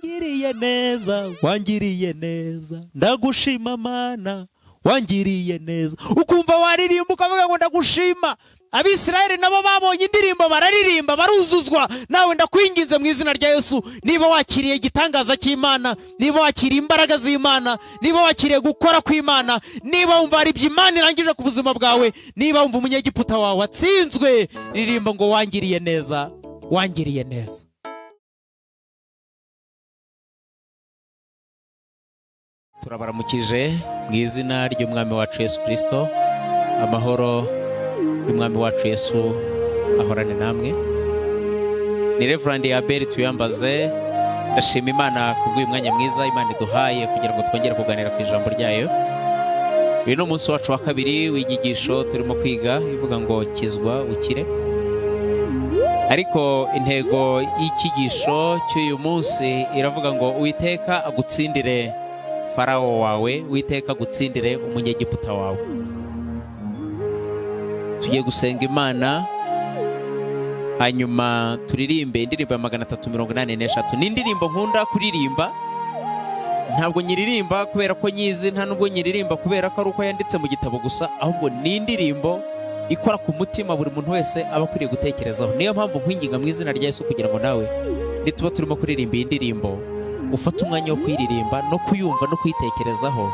Wangiriye neza, wangiriye neza, ndagushima Mana, wangiriye neza. Ukumva waririmba ukavuga ngo ndagushima. Abisirayeli nabo babonye indirimbo bararirimba baruzuzwa. Nawe ndakwinginze mu izina rya Yesu, niba wakiriye igitangaza cy'Imana, niba wakiriye imbaraga z'Imana, niba wakiriye gukora kw'Imana, niba wumva hari ibyo Imana irangije ku buzima bwawe, niba wumva umunyegiputa wawe watsinzwe, ririmba ngo wangiriye neza, wangiriye neza. Turabaramukije mu izina ry'Umwami wacu Yesu Kirisito. Amahoro y'Umwami wacu Yesu ahorane namwe. Ni Reverend Abel Tuyambaze. Ndashima Imana kubw'uyu mwanya mwiza Imana iduhaye kugira ngo twongere kuganira ku ijambo ryayo. Uyu ni umunsi wacu wa kabiri w'inyigisho turimo kwiga ivuga ngo kizwa ukire. Ariko intego y'icyigisho cy'uyu munsi iravuga ngo Uwiteka agutsindire Farawo wawe, Uwiteka agutsindire umunyegiputa wawe. Tugiye gusenga Imana, hanyuma turirimbe indirimbo ya 383. Ni indirimbo nkunda kuririmba. Ntabwo nyiririmba kubera ko nyizi, nta nubwo nyiririmba kubera ko ari uko yanditse mu gitabo gusa, ahubwo ni indirimbo ikora ku mutima buri muntu wese aba akwiriye gutekerezaho. Niyo mpamvu nkwinginga mu izina rya Yesu kugira ngo nawe nituba turimo kuririmba iyi ndirimbo ufate umwanya wo kuyiririmba no kuyumva no kuyitekerezaho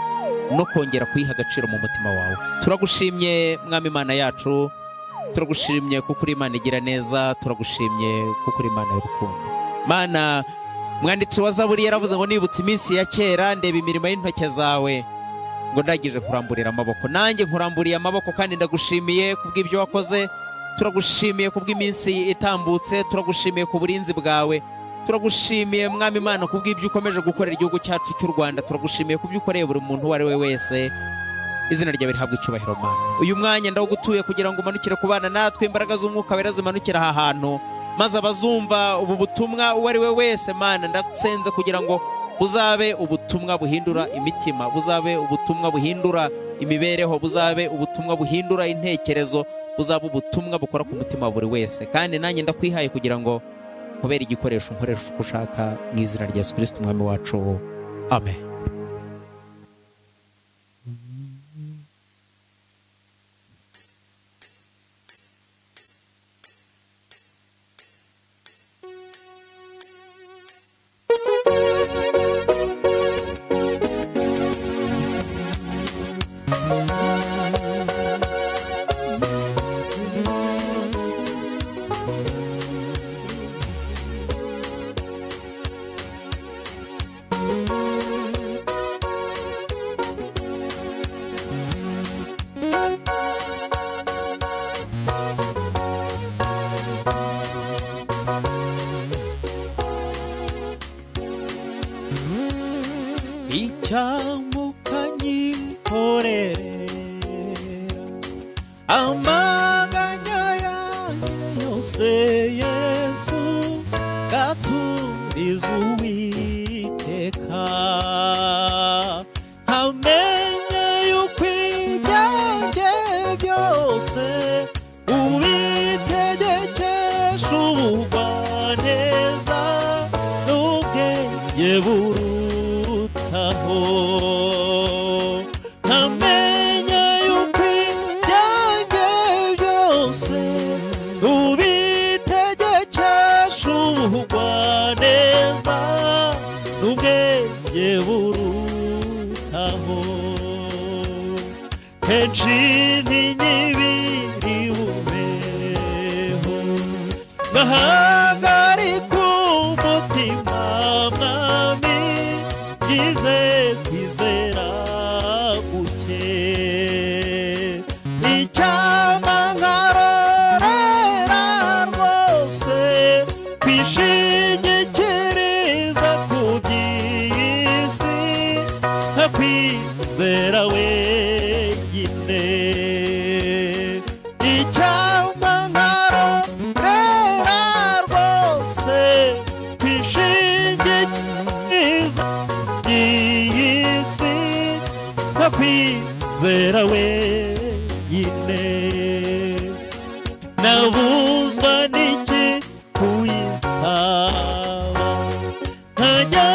no kongera kuyiha agaciro mu mutima wawe. Turagushimye Mwami Imana yacu, turagushimye kuko uri Imana igira neza, turagushimye kuko uri Imana y'urukundo. Mana, mwanditsi wa Zaburi yaravuze ngo nibutse iminsi ya kera, ndeba imirimo y'intoke zawe, ngo ndangije kuramburira amaboko. Nanjye nkuramburiye amaboko kandi ndagushimiye kubw'ibyo wakoze. Turagushimiye kubw'iminsi itambutse, turagushimiye ku burinzi bwawe, turagushimiye Mwami Imana kubw'ibyo ukomeje gukorera igihugu cyacu cy'u Rwanda, turagushimiye kubyo ukoreye buri muntu uwo ari we wese. Izina ryawe rihabwa icyubahiro. Mana, uyu mwanya ndawugutuye kugira ngo umanukire kubana natwe, imbaraga z'Umwuka Wera zimanukire aha hantu, maze abazumva ubu butumwa uwo ari we wese, Mana, ndasenze kugira ngo buzabe ubutumwa buhindura imitima, buzabe ubutumwa buhindura imibereho, buzabe ubutumwa buhindura intekerezo, buzabe ubutumwa bukora ku mutima wa buri wese. Kandi nanjye ndakwihaye kugira ngo nkubere igikoresho, nkoresha uko ushaka, mu izina rya Yesu Kirisito Umwami wacu, amen. Icyampa ukanyikorera amaganya yanjye yose, Yesu, gaturiza Uwiteka, nkamenya yuko ibyanjye byose ubitegekesha ubugwaneza n'ubwenge burutaho, nkamenya yuko ibyanjye byose ubitegekesha ubugwaneza n'ubwenge burutaho. Kenshi ntinyibiri bubeho, ngahagarika umutima, Mwami, ngize kwizera guke. Icyampa nkarorera rwose kwishingikiriza ku by'iyi si, nkakwizera wenyine. Icyampa nkarorera rwose kwishingikiriza iyi si, nkakwizera wenyine. Nabuzwa n'iki kuyisaba? Ntajya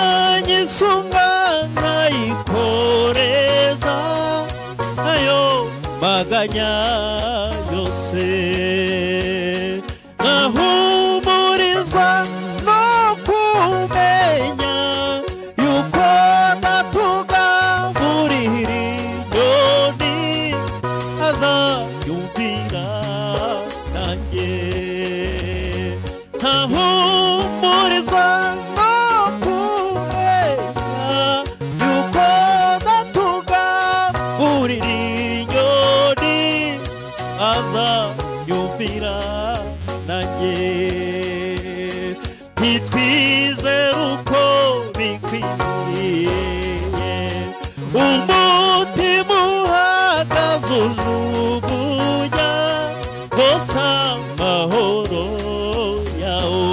Nyisunga nkayikoreza ayo maganya yose, nkahumurizwa no kumenya yuko ndatugaburira inyoni azayumvira nanjye, nkahumurizwa no kumenya yuko ndatugaburira inyoni azayumvira nanjye. Ntitwizere uko bikwiriye, umutima uhagaze ujugunya rwose amahoro yawo,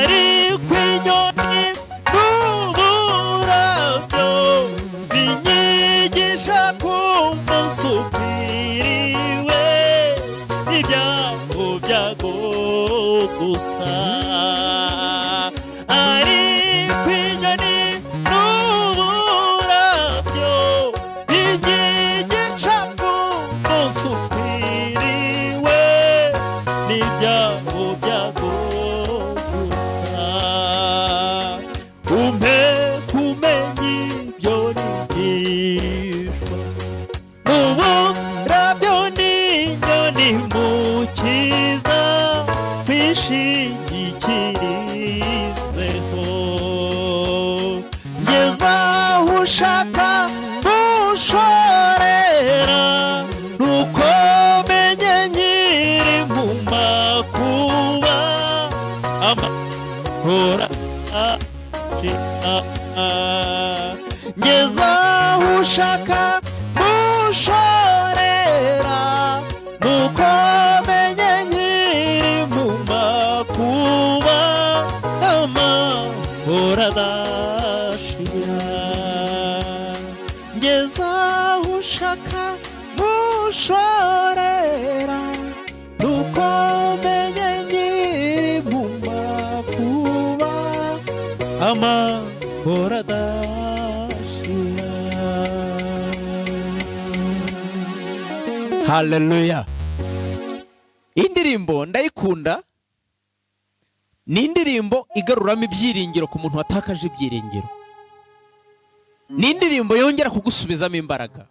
ariko inyoni n'uburabyo binyigisha ko umunsi ukwiriwe ibyago byago gusa, ariko inyoni n'uburabyo binyigisha ko umunsi ukwiriwe n'ibyago byago gusa. Umpe kumenya ibyo nigishwa n'uburabyo n'inyoni, Mukiza, twishingikirizeho. Ngeza aho ushaka gushorera, nuko menye nkiri mu makuba amahoro ashira. Ngeza aho ushaka gushorera, nuko menye nkiri mu makuba amahoro adashira. Ngeza aho ushaka gushorera, nuko menye nkiri mu makuba amahoro adashira. Haleluya! Indirimbo ndayikunda, ni indirimbo igaruramo ibyiringiro ku muntu watakaje ibyiringiro, ni indirimbo yongera kugusubizamo imbaraga.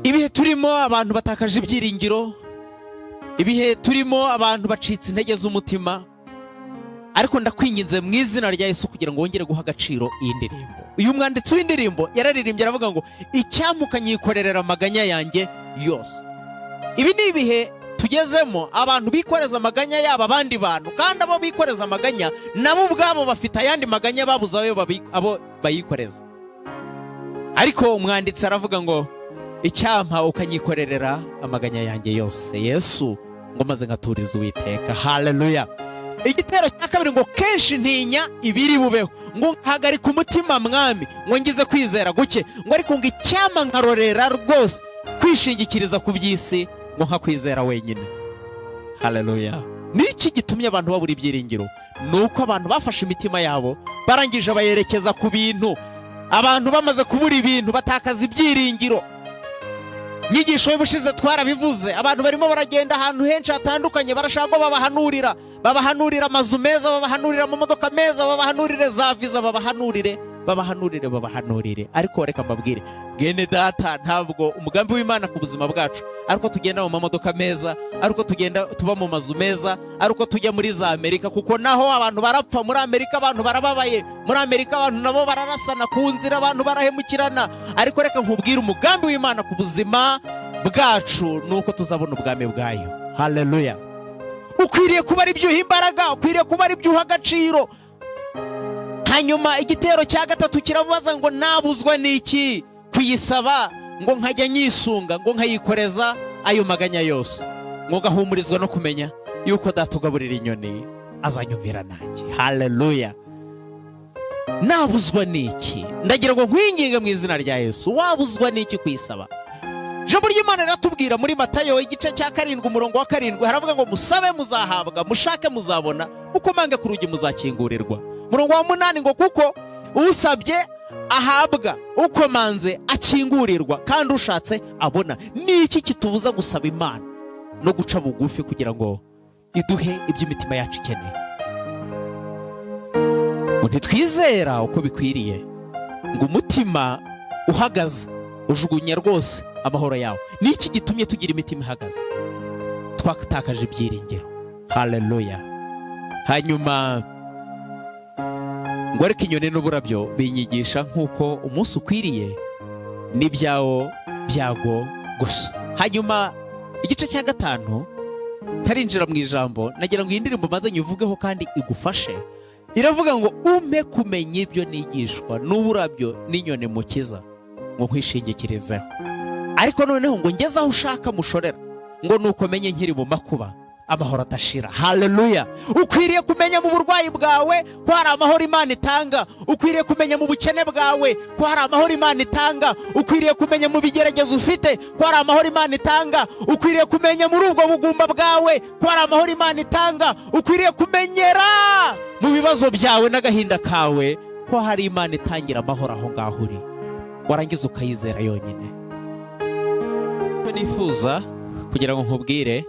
Ibihe turimo abantu batakaje ibyiringiro, ibihe turimo abantu bacitse intege z'umutima, ariko ndakwinginze mu izina rya Yesu kugira ngo wongere guha agaciro iyi ndirimbo. Uyu mwanditsi w'indirimbo yararirimbye aravuga ngo: "Icyampa ukanyikorerera amaganya yanjye yose." Ibi ni ibihe tugezemo abantu bikoreza amaganya yabo abandi bantu, kandi abo bikoreza amaganya nabo ubwabo bafite ayandi maganya, babuze ayo abo bayikoreza. Ariko umwanditsi aravuga ngo: "Icyampa ukanyikorerera amaganya yanjye yose, Yesu," ngo maze nkaturiza Uwiteka. Haleluya! Igitero cya kabiri ngo: "Kenshi ntinya ibiri bubeho, ngo nkahagarika umutima, Mwami, ngo ngize kwizera guke, ngo ariko ngo icyampa nkarorera rwose kwishingikiriza ku by'isi, ngo nkakwizera wenyine." Haleluya! Ni iki gitumye abantu babura ibyiringiro? Ni uko abantu bafashe imitima yabo barangije bayerekeza ku bintu. Abantu bamaze kubura ibintu batakaza ibyiringiro. Nyigisho y'ubushize twarabivuze. Abantu barimo baragenda ahantu henshi hatandukanye, barashaka ko babahanurira, babahanurira amazu meza, babahanurira amamodoka meza, babahanurire za viza, babahanurire, babahanurire, babahanurire. Ariko reka mbabwire, bwene data, ntabwo umugambi w'Imana ku buzima bwacu ari uko tugenda mu mamodoka meza, ari uko tugenda tuba mu mazu meza, ari uko tujya muri za Amerika, kuko naho abantu barapfa. Muri Amerika abantu barababaye, muri Amerika abantu nabo bararasana ku nzira, abantu barahemukirana. Ariko reka nkubwire, umugambi w'Imana ku buzima bwacu ni uko tuzabona ubwami bwayo. Haleluya! Ukwiriye kuba ari byo uha imbaraga, ukwiriye kuba ari byo uha agaciro. Hanyuma igitero cya gatatu kirabaza ngo: "Nabuzwa n'iki kuyisaba, ngo nkajya nyisunga, ngo nkayikoreza ayo maganya yose, ngo gahumurizwa no kumenya yuko Data ugaburira inyoni azanyumvira nanjye?" Haleluya! Nabuzwa n'iki? Ndagira ngo nkwinginge mu izina rya Yesu, wabuzwa n'iki kuyisaba? Ijambo ry'Imana riratubwira muri Matayo igice cya 7, umurongo wa 7, haravuga ngo: "Musabe muzahabwa, mushake muzabona, mukomange ku rugi muzakingurirwa." Umurongo wa 8 ngo: "Kuko usabye ahabwa, ukomanze akingurirwa, kandi ushatse abona." Ni iki kitubuza gusaba Imana no guca bugufi kugira ngo iduhe ibyo imitima yacu ikeneye? Ngo ntitwizera uko bikwiriye, ngo umutima uhagaze ujugunya rwose amahoro yawe. Ni iki gitumye tugira imitima ihagaze? Twatakaje ibyiringiro. Haleluya! Hanyuma ngo: "Ariko inyoni n'uburabyo binyigisha nk'uko umunsi ukwiriye n'ibyawo byago gusa." Hanyuma igice cya gatanu, ntarinjira mu ijambo, nagira ngo iyi ndirimbo maze nyivugeho kandi igufashe. Iravuga ngo: "Umpe kumenya ibyo nigishwa n'uburabyo n'inyoni, Mukiza, ngo nkwishingikirizeho. Ariko noneho ngo ngeze aho ushaka mushorera, ngo nuko menye nkiri mu makuba amahoro adashira." Haleluya! Ukwiriye kumenya mu burwayi bwawe ko hari amahoro Imana itanga. Ukwiriye kumenya mu bukene bwawe ko hari amahoro Imana itanga. Ukwiriye kumenya mu bigeragezo ufite ko hari amahoro Imana itanga. Ukwiriye kumenya muri ubwo bugumba bwawe ko hari amahoro Imana itanga. Ukwiriye kumenyera mu bibazo byawe n'agahinda kawe ko hari Imana itangira amahoro aho ngaho uri, warangiza ukayizera yonyine. Icyo nifuza kugira ngo nkubwire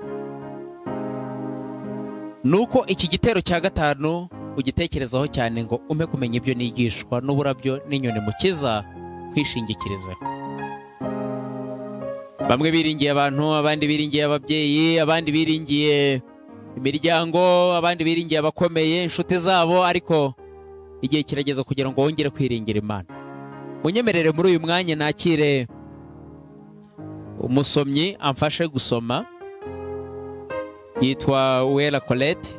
ni uko iki gitero cya gatanu ugitekerezaho cyane, ngo: "Umpe kumenya ibyo nigishwa n'uburabyo n'inyoni, Mukiza, kwishingikirizeho." Bamwe biringiye abantu, abandi biringiye ababyeyi, abandi biringiye imiryango, abandi biringiye abakomeye, inshuti zabo, ariko igihe kirageze kugira ngo wongere kwiringira Imana. Munyemerere muri uyu mwanya nakire umusomyi amfashe gusoma. Yitwa Uwera Colette,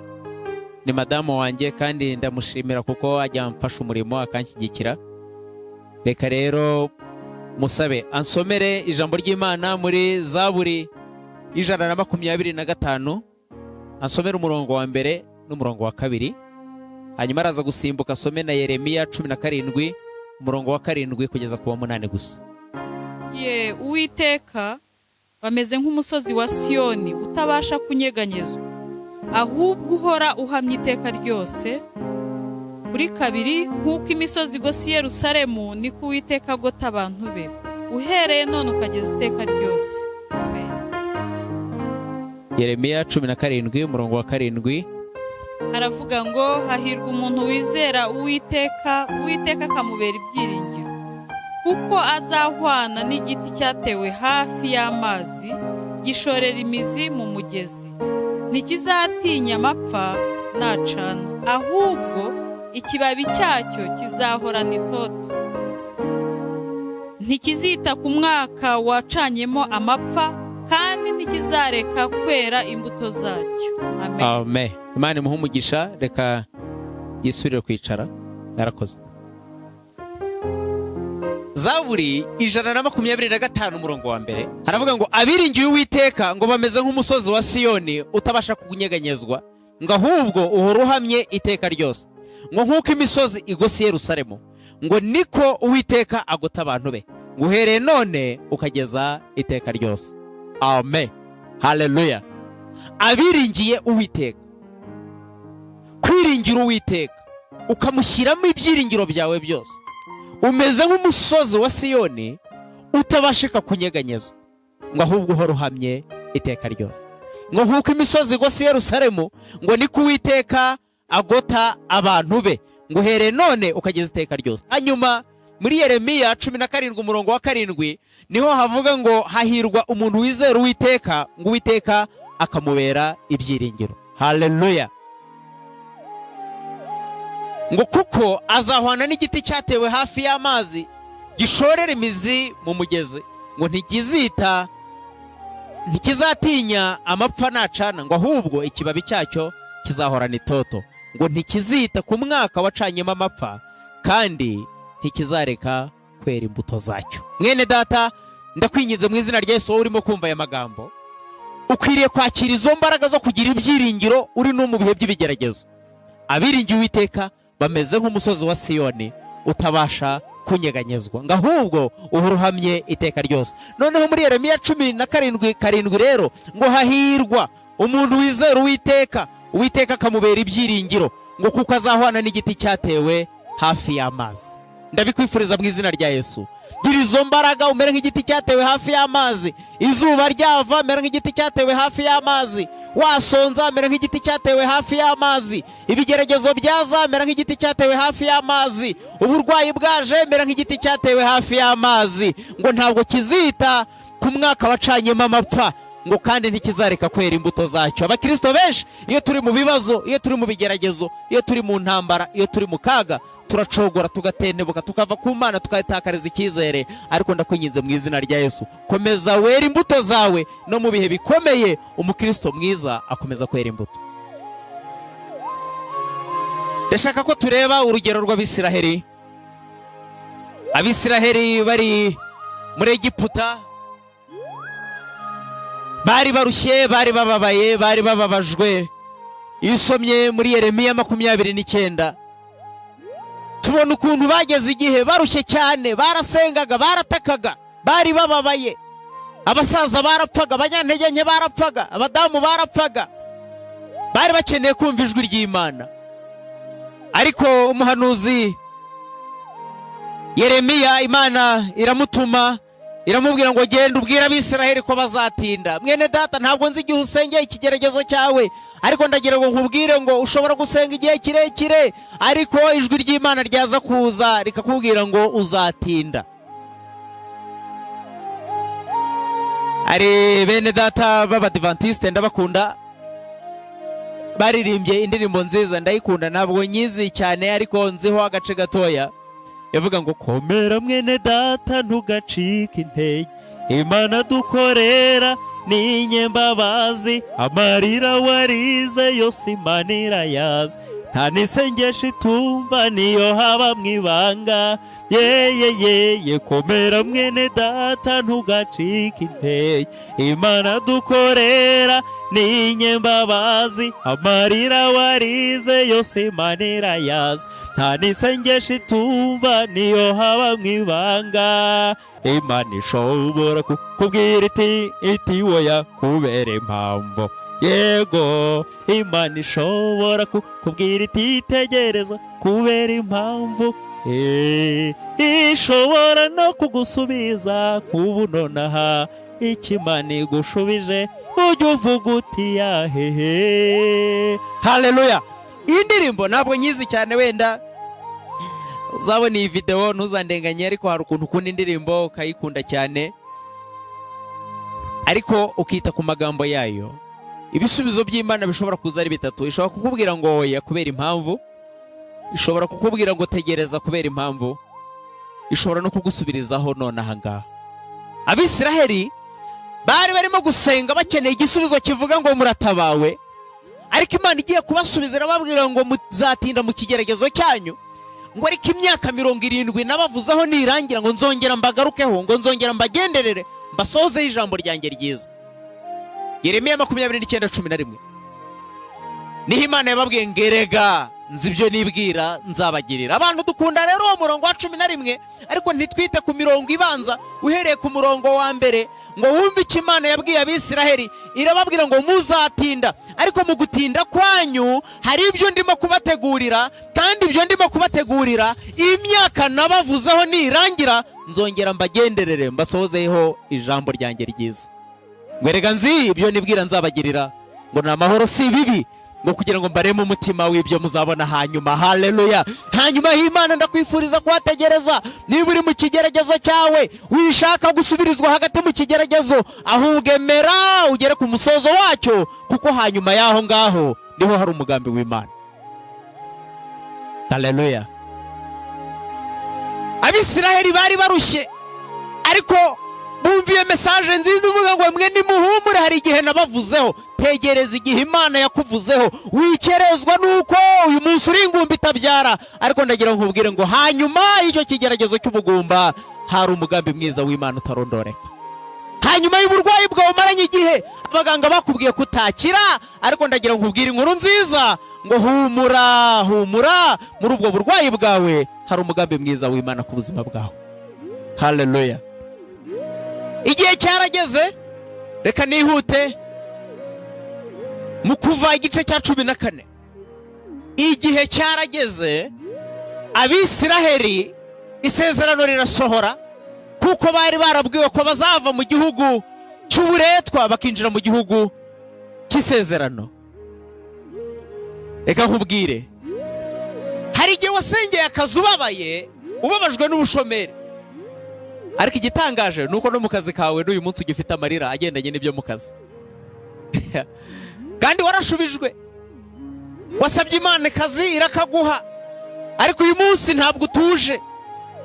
ni madamu wanjye kandi ndamushimira kuko ajya amfasha umurimo akanshyigikira. Reka rero musabe ansomere ijambo ry'Imana muri Zaburi 125, ansomere umurongo wa mbere n'umurongo wa kabiri. Hanyuma araza gusimbuka asome na Yeremiya 17, umurongo wa 7 kugeza ku wa 8 gusa. Ye Uwiteka bameze nk'umusozi wa Siyoni utabasha kunyeganyezwa, ahubwo uhora uhamye iteka ryose. Kuri kabiri: nk'uko imisozi igose i Yerusalemu, niko Uwiteka agota abantu be, uhereye none ukageza iteka ryose. Amen. Yeremiya 17, umurongo wa 7. Haravuga ngo: "Hahirwa umuntu wizera Uwiteka, Uwiteka akamubera ibyiringiro, kuko azahwana n'igiti cyatewe hafi y'amazi, gishorera imizi mu mugezi. Ntikizatinya amapfa nacana, ahubwo ikibabi cyacyo kizahorana itoto. Ntikizita ku mwaka wacanyemo amapfa, kandi ntikizareka kwera imbuto zacyo." Amen. Amen. Imana imuhe umugisha. Reka yisubire kwicara, narakoze. Zaburi 125, umurongo wa mbere, haravuga ngo: "Abiringiye Uwiteka ngo bameze nk'umusozi wa Siyoni utabasha kunyeganyezwa, ngo ahubwo uhora uhamye iteka ryose. Ngo nk'uko imisozi igose i Yerusalemu, ngo niko Uwiteka agota abantu be, ngo uhereye none ukageza iteka ryose." Amen, haleluya! Abiringiye Uwiteka, kwiringira Uwiteka ukamushyiramo ibyiringiro byawe byose, umeze nk'umusozi wa Siyoni utabashika kunyeganyezwa, ngo ahubwo uhora uhamye iteka ryose. Ngo nk'uko imisozi igose i Yerusalemu, ngo niko Uwiteka agota abantu be, ngo uhereye none ukageza iteka ryose. Hanyuma muri Yeremiya 17, umurongo wa 7, niho havuga ngo: "Hahirwa umuntu wizera Uwiteka, ngo Uwiteka akamubera ibyiringiro." Haleluya! Ngo: "Kuko azahwana n'igiti cyatewe hafi y'amazi, gishorera imizi mu mugezi, ngo ntikizita, ntikizatinya amapfa nacana, ngo ahubwo ikibabi cyacyo kizahorana itoto. Ngo ntikizita ku mwaka wacanyemo amapfa, kandi ntikizareka kwera imbuto zacyo." Mwene data, ndakwinginze mu izina rya Yesu, wowe urimo kumva aya magambo, ukwiriye kwakira izo mbaraga zo kugira ibyiringiro uri no mu bihe by'ibigeragezo. Abiringiye Uwiteka bameze nk'umusozi wa Siyoni utabasha. Kunyeganyezwa, ngo ahubwo uhora uhamye iteka ryose. Noneho muri Yeremiya 17:7 rero ngo hahirwa umuntu wizera Uwiteka, Uwiteka akamubera ibyiringiro, ngo kuko azahwana n'igiti cyatewe hafi y'amazi. Ndabikwifuriza mu izina rya Yesu. Gira izo mbaraga, umere nk'igiti cyatewe hafi y'amazi. Izuba ryava, mera nk'igiti cyatewe hafi y'amazi. Wasonza, mera nk'igiti cyatewe hafi y'amazi. Ibigeragezo byaza, mera nk'igiti cyatewe hafi y'amazi. Uburwayi bwaje, mera nk'igiti cyatewe hafi y'amazi. Ngo ntabwo kizita ku mwaka wacanyemo amapfa, ngo kandi ntikizareka kwera imbuto zacyo. Abakirisito benshi, iyo turi mu bibazo, iyo turi mu bigeragezo, iyo turi mu ntambara, iyo turi mu kaga, turacogora, tugatentebuka, tukava ku Mana, tukayitakariza icyizere. Ariko ndakwinginze mu izina rya Yesu, komeza wera imbuto zawe no mu bihe bikomeye. Umukristo mwiza akomeza kwera imbuto. Ndashaka ko tureba urugero rw'Abisiraheli. Abisiraheli bari muri Egiputa, bari barushye, bari bababaye, bari bababajwe. Iyo usomye muri Yeremiya 29, tubona ukuntu bageze igihe barushye cyane. Barasengaga, baratakaga, bari bababaye. Abasaza barapfaga, abanyantege nke barapfaga, abadamu barapfaga. Bari bakeneye kumva ijwi ry'Imana. Ariko umuhanuzi Yeremiya, Imana iramutuma, iramubwira ngo genda ubwire Abisiraheli ko bazatinda. Mwene data, ntabwo nzi igihe usengeye ikigeragezo cyawe, ariko ndagira ngo nkubwire ngo ushobora gusenga igihe kirekire, ariko ijwi ry'Imana ryaza kuza rikakubwira ngo uzatinda. Hari bene data b'Abadivantisite, ndabakunda, baririmbye indirimbo nziza, ndayikunda. Ntabwo nyizi cyane, ariko nziho agace gatoya. Yavuga ngo Komera mwene data, ntugacike intege, Imana dukorera ni inyembabazi. Amarira warize yose Imana irayazi, nta n'isengesho itumva niyo haba mu ibanga. Yeye yeye, komera mwene data, ntugacike intege, Imana dukorera ni inyembabazi. Amarira warize yose Imana irayazi, nta n'isengesho itumva niyo haba mu ibanga. Imana ishobora kukubwira iti woya kubera impamvu. Yego, Imana ishobora kukubwira iti tegereza kubera impamvu. Ishobora no kugusubiza nk'ubu nonaha. Icyo Imana igushubije ujye uvuga uti yahehe. Haleluya! Iyi ndirimbo ntabwo nyizi cyane. Wenda uzabona iyi videwo ntuzandenganye, ariko hari ukuntu ukunda indirimbo ukayikunda cyane, ariko ukita ku magambo yayo. Ibisubizo by'Imana bishobora kuza ari bitatu. Ishobora kukubwira ngo oya kubera impamvu, ishobora kukubwira ngo tegereza kubera impamvu, ishobora no kugusubirizaho none aha ngaha. Abisiraheli bari barimo gusenga, bakeneye igisubizo kivuga ngo muratabawe. Ariko Imana igiye kubasubiza irababwira ngo muzatinda mu kigeragezo cyanyu, ngo ariko imyaka 70 nabavuzeho nirangira, ngo nzongera mbagarukeho, ngo nzongera mbagenderere, mbasozeho ijambo ryanjye ryiza. Yeremiya 29:11 niho Imana yababwiye ngo erega nzi ibyo nibwira nzabagirira. Abantu dukunda rero uwo murongo wa 11, ariko ntitwite ku mirongo ibanza. Uhereye ku murongo wa mbere ngo wumve icyo Imana yabwiye Abisiraheli, irababwira ngo muzatinda, ariko mu gutinda kwanyu hari ibyo ndimo kubategurira, kandi ibyo ndimo kubategurira, imyaka nabavuzeho nirangira, nzongera mbagenderere, mbasohozeho ijambo ryanjye ryiza. Ngo erega nzi ibyo nibwira nzabagirira, ngo ni amahoro si ibibi, ngo kugira ngo mbareme umutima w'ibyo muzabona hanyuma. Haleluya! Hanyuma y'Imana, ndakwifuriza kuhategereza. Niba uri mu kigeragezo cyawe, wishaka gusubirizwa hagati mu kigeragezo, ahubwo emera ugere ku musozo wacyo, kuko hanyuma y'aho ngaho niho hari umugambi w'Imana. Haleluya! Abisiraheli bari barushye, ariko bumva iyo message nziza ivuga ngo mwe nimuhumure, hari igihe nabavuzeho. Tegereza igihe Imana yakuvuzeho. Wikerezwa nuko uyu munsi uri ingumba itabyara, ariko ndagira ngo nkubwire ngo hanyuma y'icyo kigeragezo cy'ubugumba hari umugambi mwiza w'Imana utarondoreka. Hanyuma y'uburwayi bwawe umaranye igihe abaganga bakubwiye kutakira, ariko ndagira ngo nkubwire inkuru nziza ngo humura, humura, muri ubwo burwayi bwawe hari umugambi w'Imana. Hari umugambi mwiza w'Imana ku buzima bwawe. Haleluya! Igihe cyarageze. Reka nihute mu Kuva igice cya 14. Igihe cyarageze, Abisiraheli isezerano rirasohora, kuko bari barabwiwe ko bazava mu gihugu cy'uburetwa bakinjira mu gihugu cy'isezerano. Reka nkubwire, hari igihe wasengeye akazi ubabaye, ubabajwe n'ubushomeri, ariko igitangaje ni uko no mu kazi kawe n'uyu munsi ugifite amarira agendanye n'ibyo mu kazi, kandi warashubijwe. Wasabye Imana akazi irakaguha, ariko uyu munsi ntabwo utuje.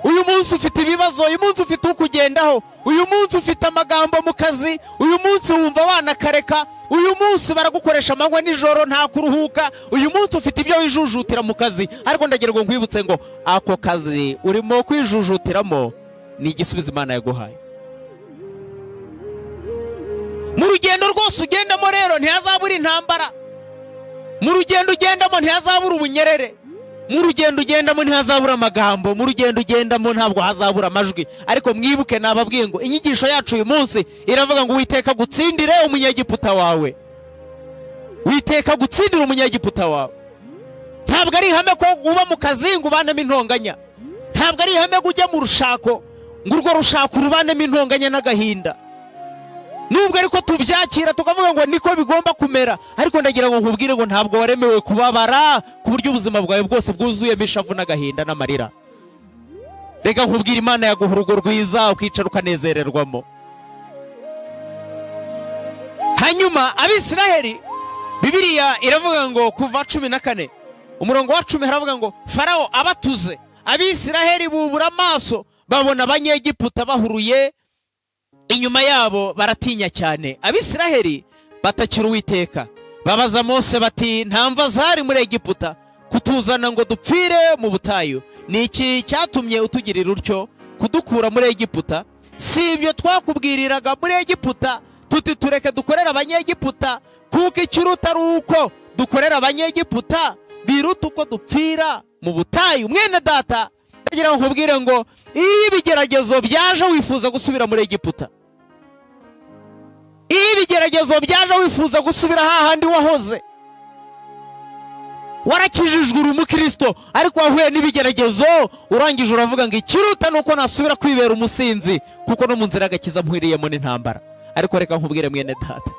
Uyu munsi ufite ibibazo, uyu munsi ufite ukugendaho, uyu munsi ufite amagambo mu kazi, uyu munsi wumva wanakareka, uyu munsi baragukoresha amanywa nijoro, nta kuruhuka, uyu munsi ufite ibyo wijujutira mu kazi. Ariko ndagira ngo nkwibutse ngo ako kazi urimo kwijujutiramo ni igisubizo Imana yaguhaye. Mu rugendo rwose ugendamo rero ntihazabura intambara, mu rugendo ugendamo ntihazabura ubunyerere, mu rugendo ugendamo ntihazabura amagambo, mu rugendo ugendamo ntabwo hazabura amajwi. Ariko mwibuke nababwiye ngo inyigisho yacu uyu munsi iravuga ngo Uwiteka gutsindire umunyegiputa wawe. Witeka gutsindire umunyegiputa wawe. Ntabwo ari ihame ko uba mu kazi ngo ubanemo intonganya, ntabwo ari ihame ko ujya mu rushako ngo urwo rushako urubanemo intonganya n'agahinda. Nubwo ariko tubyakira tukavuga ngo niko bigomba kumera, ariko ndagira ngo nkubwire ngo ntabwo waremewe kubabara ku buryo ubuzima bwawe bwose bwuzuyemo ishavu n'agahinda n'amarira. Reka nkubwire, Imana yaguha urugo rwiza ukicara ukanezererwamo. Hanyuma Abisiraheli, Bibiliya iravuga ngo Kuva 14 umurongo wa 10 haravuga ngo: "Farawo abatuze, Abisiraheli bubura amaso, babona Abanyegiputa bahuruye inyuma yabo, baratinya cyane. Abisiraheli batakira Uwiteka, babaza Mose bati: 'Nta mva zari muri Egiputa kutuzana ngo dupfire mu butayu? Ni iki cyatumye utugirira utyo kudukura muri Egiputa? Si ibyo twakubwiriraga muri Egiputa tuti: Tureke dukorere Abanyegiputa, kuko ikiruta ari uko dukorera Abanyegiputa biruta uko dupfira mu butayu?'" Mwene data, ndagira ngo nkubwire ngo iyo ibigeragezo byaje wifuza gusubira muri Egiputa, iyo ibigeragezo byaje wifuza gusubira hahandi wahoze, warakijijwe, uri umukristo, ariko wahuye n'ibigeragezo, urangije uravuga ngo ikiruta ni uko nasubira kwibera umusinzi, kuko no mu nzira y'agakiza mpwiriyemo n'intambara. Ariko reka nkubwire, mwene data,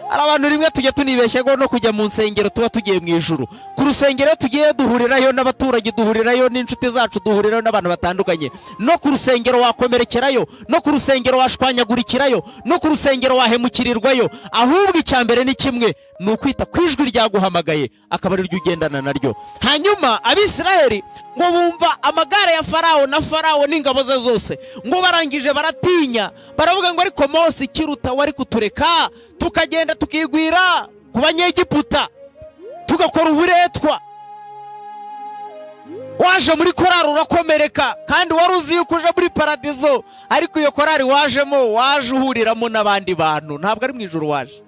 hari abantu rimwe tujya tunibeshya ngo no kujya mu nsengero tuba tugiye mu ijuru. Ku rusengero iyo tugiye duhurirayo n'abaturage, duhurirayo n'inshuti zacu, duhurirayo n'abantu batandukanye. No ku rusengero wakomerekerayo, no ku rusengero washwanyagurikirayo, no ku rusengero wahemukirirwayo. Ahubwo icya mbere ni kimwe, ni ukwita ku ijwi ryaguhamagaye, akaba ari ryo ugendana naryo. Hanyuma Abisiraheli ngo bumva amagare ya Farawo na Farawo n'ingabo ze zose, ngo barangije baratinya, baravuga ngo: "Ariko Mose, ikiruta wari kutureka tukagenda tukigwira ku Banyegiputa, tugakora uburetwa. Waje muri korari urakomereka, kandi wari uzi yuko uje muri paradizo, ariko iyo korari wajemo, waje uhuriramo n'abandi bantu, ntabwo ari mu ijuru waje."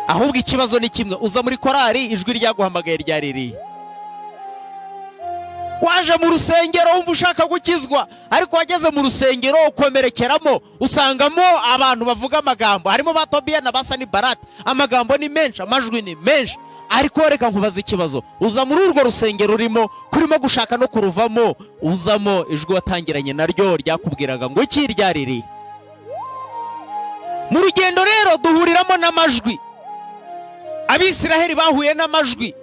Ahubwo ikibazo ni kimwe: uza muri korari, ijwi ryaguhamagaye ryaririye? Waje mu rusengero wumva ushaka gukizwa, ariko wageze mu rusengero ukomerekeramo, usangamo abantu bavuga amagambo, harimo ba Tobiya na ba Sanibarati, amagambo ni menshi, amajwi ni menshi. Ariko reka nkubaze ikibazo: uza muri urwo rusengero urimo, kurimo gushaka no kuruvamo, uzamo ijwi watangiranye naryo ryakubwiraga ngo iki? Ryaririye? Mu rugendo rero duhuriramo n'amajwi. Abisiraheli bahuye n'amajwi,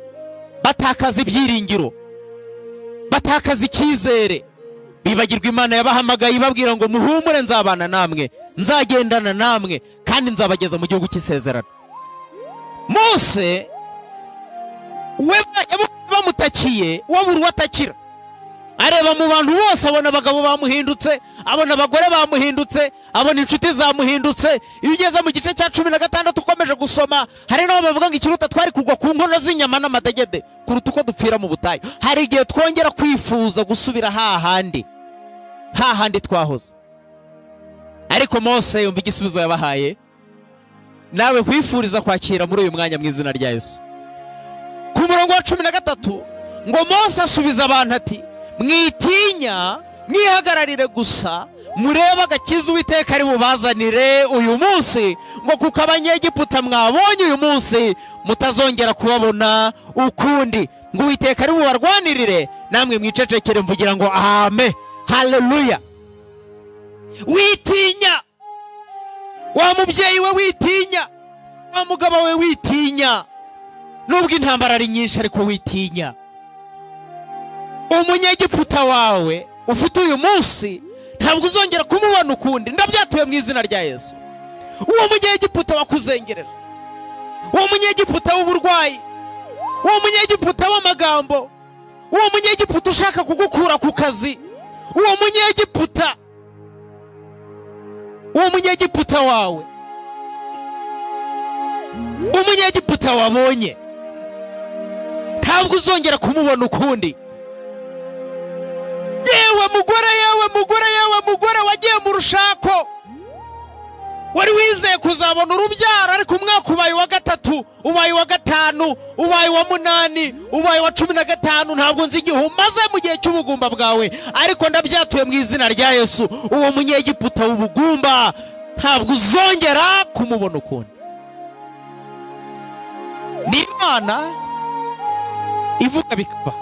batakaza ibyiringiro, batakaza icyizere, bibagirwa Imana yabahamagaye ibabwira ngo: "Muhumure, nzabana namwe, nzagendana namwe, kandi nzabageza mu gihugu cy'isezerano." Mose we bamutakiye, wabura uwo atakira, areba mu bantu bose, abona abagabo bamuhindutse, abona abagore bamuhindutse, abona inshuti zamuhindutse. Iyo ugeze mu gice cya 16 ukomeje gusoma, hari n'aho bavuga ngo: "Ikiruta twari kugwa ku nkono z'inyama n'amadegede kuruta uko dupfira mu butayu." Hari igihe twongera kwifuza gusubira hahandi, hahandi twahoze. Ariko Mose yumva igisubizo yabahaye, nawe nkwifuriza kwakira muri uyu mwanya mu izina rya Yesu. Ku murongo wa 13 Ngo Mose asubiza abantu ati: "Mwitinya, mwihagararire gusa, murebe agakiza Uwiteka ari bubazanire uyu munsi," ngo kuko Abanyegiputa mwabonye uyu munsi mutazongera kubabona ukundi, ngo Uwiteka ari bubarwanirire, namwe mwicecekere. Mvugira ngo amen, haleluya. Witinya wa mubyeyi we, witinya wa mugabo we, witinya nubwo intambara ari nyinshi, ariko witinya. Umunyegiputa wawe ufite uyu munsi ntabwo uzongera kumubona ukundi, ndabyatuye mu izina rya Yesu. Uwo munyegiputa wakuzengereje, uwo munyegiputa w'uburwayi, uwo munyegiputa w'amagambo, uwo munyegiputa ushaka kugukura ku kazi, uwo munyegiputa, uwo munyegiputa wawe, umunyegiputa wabonye, ntabwo uzongera kumubona ukundi. Yewe mugore, yewe mugore, yewe mugore wagiye mu rushako, wari wizeye kuzabona urubyaro, ariko umwaka ubaye uwa gatatu, ubaye uwa gatanu, ubaye uwa munani, ubaye uwa 15, ntabwo nzi igihe umaze mu gihe cy'ubugumba bwawe, ariko ndabyatuye mu izina rya Yesu, uwo munyegiputa w'ubugumba ntabwo uzongera kumubona ukundi. Ni Imana ivuga bikaba,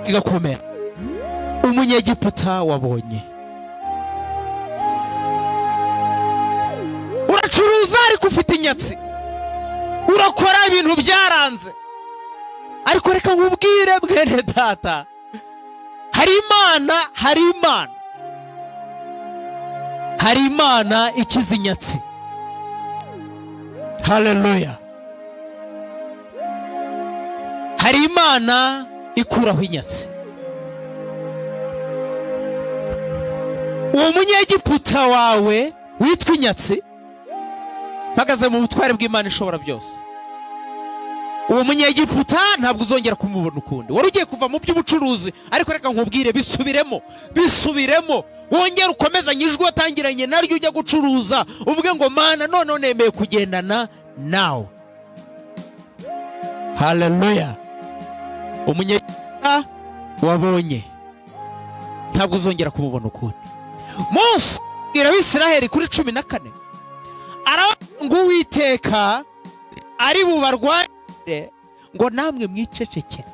igakomera. Umunyegiputa wabonye, uracuruza ariko ufite inyatsi, urakora ibintu byaranze, ariko reka nkubwire mwene data, hari Imana, hari Imana, hari Imana ikiza inyatsi. Haleluya! Hari Imana ikuraho inyatsi. Uwo munyegiputa wawe witwa inyatsi, mpagaze mu butware bw'Imana ishobora byose, uwo munyegiputa ntabwo uzongera kumubona ukundi. Wari ugiye kuva mu by'ubucuruzi, ariko reka nkubwire, bisubiremo, bisubiremo, wongere ukomezanye ijwi watangiranye naryo ujya gucuruza, uvuge ngo: "Mana, noneho nemeye kugendana nawe." Haleluya! Umunyegiputa wabonye ntabwo uzongera kumubona ukundi. Mose abwira Abisiraheli kuri 14, aravuga ngo Uwiteka ari bubarwanire, ngo namwe mwicecekere.